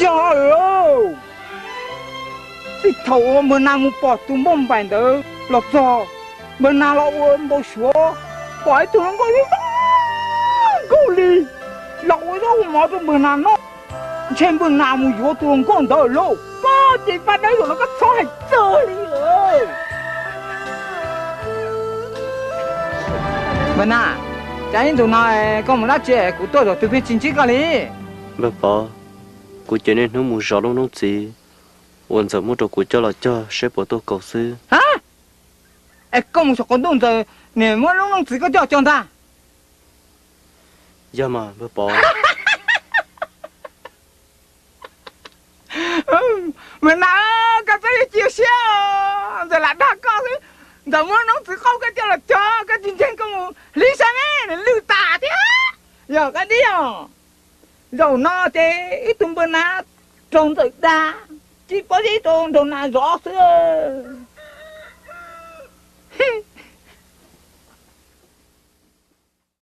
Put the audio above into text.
Yog lawm, txij thaum uas npawg nas mus pom tus npauj npaim ntawd los txog, npawg nas los ua npau suav pom ib tug hluas nkauj zoo nkauj li los ua zaub ua mov rau npawg nas noj. Ntshe npawg nas mus yuav tus hluas nkauj ntawd lauj. Koj ces paj dawb zaum no koj txhob hais txog li lawm. Npawg nas, cas ib ntus no koj mus dab tsi kuv tuaj zaum twg pheej tsis ntsib koj li? Npawg Pov, kuv ces niaj hnub mus zov lub noob txiv uas Ntxawm muab rau kuv coj los cog seb puas tuaj kaus xwb. Es koj mus saum qaum ntuj Ntxawm niam muab lub noob txiv koj coj cog ntag? Yog mas npawg Pov. Npawg nas, koj txhob cia siab, Ntxawm lam dag koj xwb. Ntxawm muab noob txiv qaub koj coj los cog, koj tsis ntseeg koj mus hlib saib me, nws lwj tas thiab. Yog koj ntsia, zaum no ces ib tug npawg nas raug Ntxawm dag, tsis paub zeb rau nraug nas zov xwb.